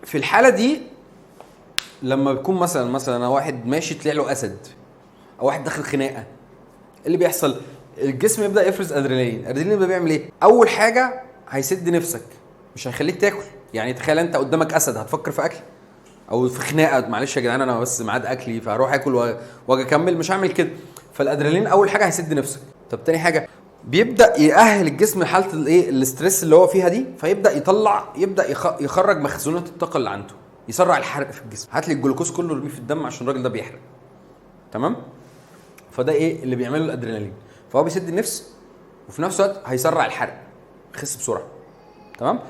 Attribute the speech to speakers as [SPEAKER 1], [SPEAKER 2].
[SPEAKER 1] في الحالة دي لما بيكون مثلا واحد ماشي طلع له اسد، او واحد داخل خناقه، إيه اللي بيحصل؟ الجسم يبدا يفرز ادرينالين. الادرينالين ده بيعمل ايه؟ اول حاجة هيسد نفسك، مش هيخليك تاكل. يعني تخيل انت قدامك اسد، هتفكر في اكل او في خناقه؟ معلش يا جدعان انا بس ميعاد اكلي فهروح اكل واجي اكمل، مش هعمل كده. فالادرينالين اول حاجة هيسد نفسك. طب تاني حاجة بيبدا يأهل الجسم لحاله الايه؟ ال stress اللي هو فيها دي، فيبدا يطلع، يبدا يخرج مخزونات الطاقة اللي عنده، يسرع الحرق في الجسم. هات لي الجلوكوز كله ارميه في الدم عشان الراجل ده بيحرق. تمام؟ فده ايه اللي بيعمله الادرينالين؟ فهو بيسد النفس وفي نفس الوقت هيسرع الحرق، يخس بسرعة. تمام؟